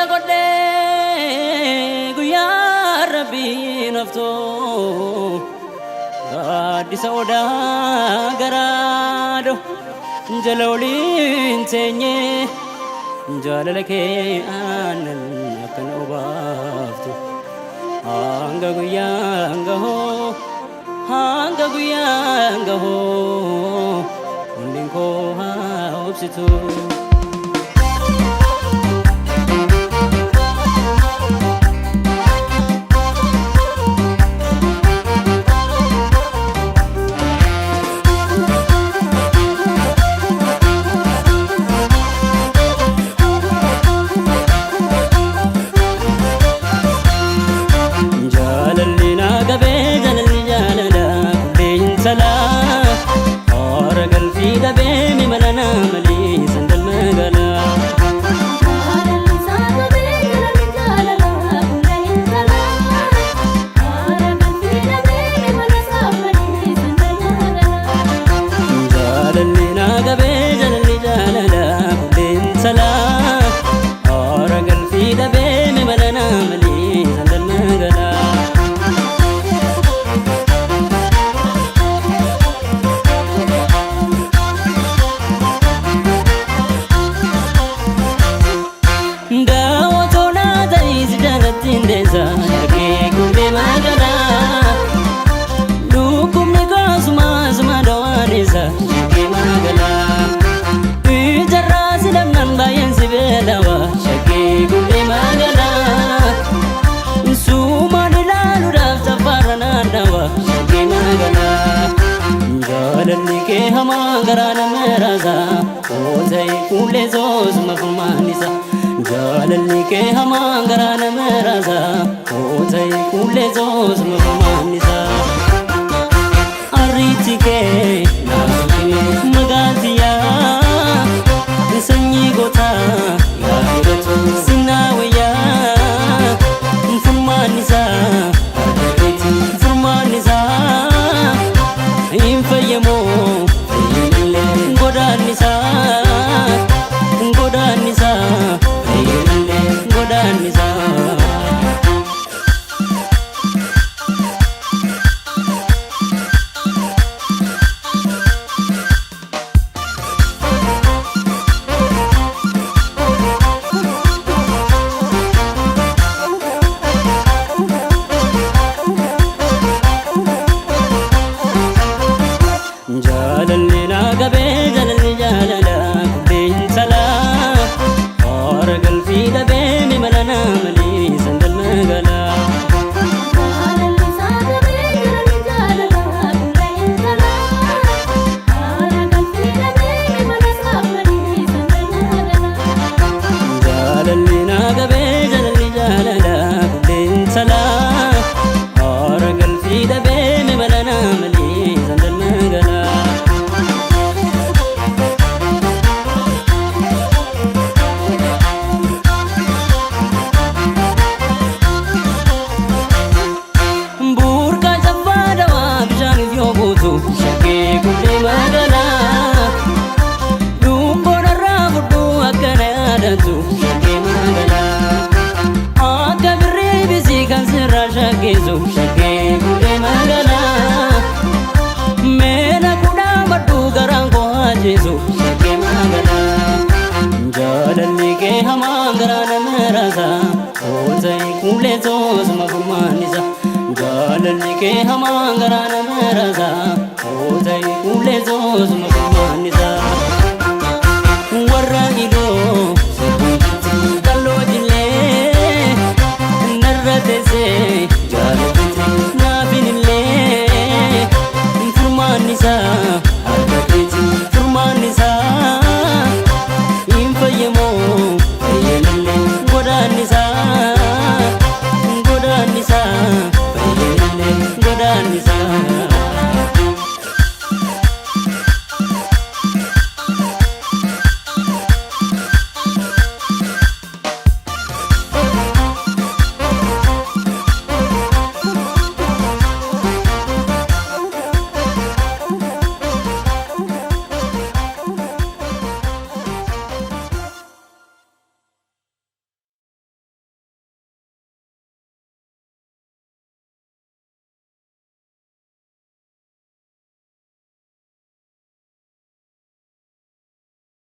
Godhee guyyaa rabbiin haftoo gaaddisa odaa garaado jala oliin teenye jaalala kee aannan akkan obaaftu hanga guyyaan gahoo hanga guyyaan gahoo hundin koo haa obsitu. Jaalalli naa qabee jaalalli jaalala kullee intalaa haara galfii dhabee mimala naa malee sandal magaalaa. Jaalalli naa qabee jaalalli jaalala kullee intalaa haara galfii dhabee mimala naa malee sandal magaalaa. Daawwatoo naa ta'is jaalatti hin deessa shakkee kullee magaalaa. Dhukkubni koosuma suma dawaan isa shakkee magaalaa. Ijarraa si dhabnaan baay'een si beelawa shakkee kullee magaalaa. Suumaan ilaaluudhaaf tafaarra naannawa shakkee magaalaa. Jaalalli kee hamaa garaa nama raasa oota'e kullee soosuma furmaan isa. Jaalalli kee hamaa garaa nama raasa oota'e kullee soosuma furmaan isa. Arriitti kee naaf magaaltiyaa sanyii gootaa yaa filatu sinaa wayyaa furmaan isaa harka furmaan isaa hin fayyamoo fayyinillee godaannisaa godaannisaa fayyinillee godaannisaa. Jaalalli naa qabee jaalalli jaalala kullee intalaa haara galfii dhabee mimala naa malee sandal magaalaa. Jaalalli naa qabee jaalalli jaalala kullee intalaa haara galfii dhabee mimala naa malee sandal magaalaa. Burqaa caffaa dawaa bishaaniif yoo buutu shakkee kullee magaalaa. Dungoon irraa fudhuu akkana yaadatu shakkee magaalaa. Akka birrii bisii kan sirraa shakkisu shakkee kullee magaalaa. Meena kudhaa maddu garaan koo haajisu shakkee magaalaa. Jaalalli kee hamaa garaa nama raasa oota'e kullee soosuma furmaan isa. Jaalalli kee hamaa garaa nama raasa oota'e kullee soosuma furmaan isa. Warra idoo qalloo jillee narra teessee